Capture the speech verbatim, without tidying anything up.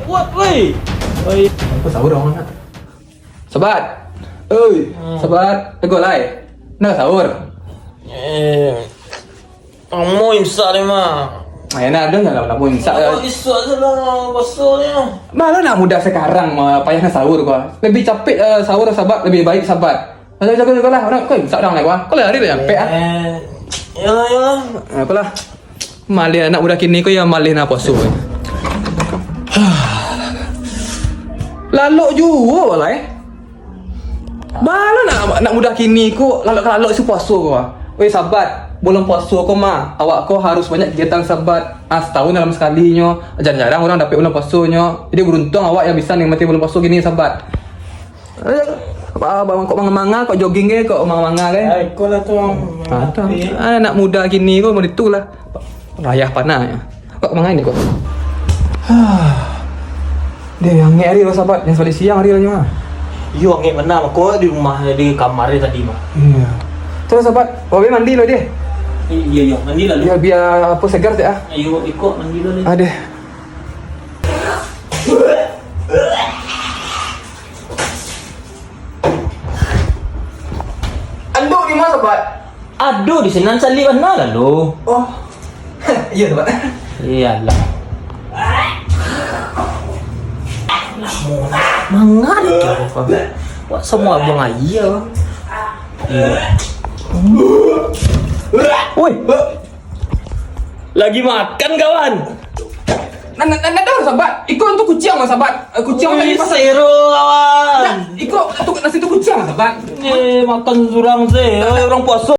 Kuat, woi. Oi. Apa sahur orang nak? Sabat. Oi, sabat. Tegur lai. Nak sahur? Eh, amo imsak ni mah. Ay, nak ada nak lamo imsak. Oh, imsak je lah, puasa ni. Malah nak mudah sekarang mah, payah nak sahur kau. Lebih capek eh, sahur sabat, lebih baik sabat. Jago, jago, jago lah. Orang kau imsak dah, kau. Kau lah hari dah nyampe ah. Eh, yalah, yalah. Apalah. Malih anak muda kini ko yang malih nak puasa. Lalok juo lah eh. Bala nak, nak muda kini ko lalok-lalok isi puasa ko. Weh sabat, bulan puasa ko mah, awak ko harus banyak kegiatan sabat. Ah, setahun dalam sekalinyo, jarang-jarang orang dapek bulan puasanyo. Jadi beruntung awak yang bisa nikmati bulan puasa kini sabat. Eh, ba-, ba-, kok manga-manga, kok jogging ke, kok manga-manga ke? Ah, iko lah tu, Bang. Ah, tu. Tapi ah, anak muda kini ko model tu lah. Rayah panah. Kok manga ni kok? Dia yang ngek hari lo sabat, yang balik siang hari lo nyo. Iyo, ngek bana, mako di rumah, di kamar dia tadi mah. Iya. Terus sabat, wabe mandi lo dia. Iya, iya, mandi lalu. Biar, biar apa segar tak ah? Ayo, iko mandi lo ni. Ada. Anduk di mana, Bat? Aduh, di sinan caliak bana lah lo. Oh. Iya, Bat. Iyalah. Manga ni kau. Wak semua buang aia. Iya. Woi. Lagi makan, kawan. Nah, nah, nah, nah, sabat. Iko tu kuciang, sabat. Eh, kuciang tadi pas. Sero, kawan. Nah, iko tu nasi tu kuciang, sabat. Eh, makan surang se. Eh, orang puasa.